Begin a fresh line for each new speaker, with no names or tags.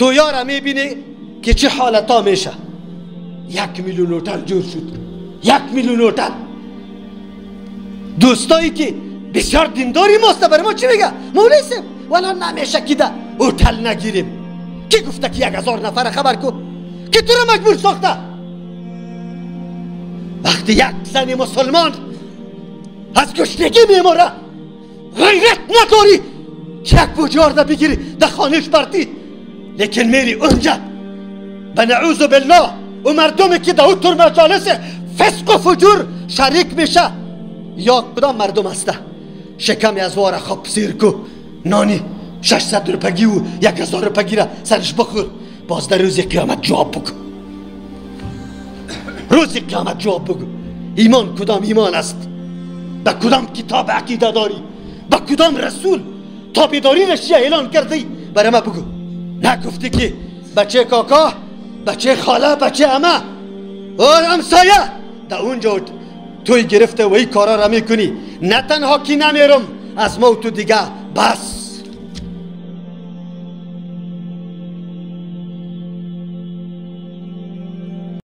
تو یارا میبینی که چه حالتا میشه. 1 میلیون هتل جور شد، 1 میلیون هتل. دوستایی که بسیار دینداری ماست، برای ما چی میگه؟ مولوی صاحب، والا نمیشه که ده هتل نگیریم. کی گفته که 1000 نفر خبر کو که تو رو مجبور ساخته؟ وقتی یک زن مسلمان از گشنگی میموره، غیرت نداری که یک بجار بگیری در خانهش برتی، لیکن میری اونجا به نعوذ بالله و مردمی که در اون مجالس فسق و فجور شریک میشه، یا کدام مردم هسته؟ شکم از واره خواب سیر کو، نانی 600 روپگی و 1000 روپگی را سرش بخور. باز در روز قیامت جواب بگو، روز قیامت جواب بگو. ایمان کدام ایمان است؟ به کدام کتاب عقیده داری؟ به کدام رسول تابعداری را اعلان کردی؟ برای ما بگو. نگفتی که بچه کاکا، بچه خاله، بچه عمه و همسایه در اونجا توی گرفته و این کارا را میکنی. نه تنها که نمیرم از ما و تو دیگه بس.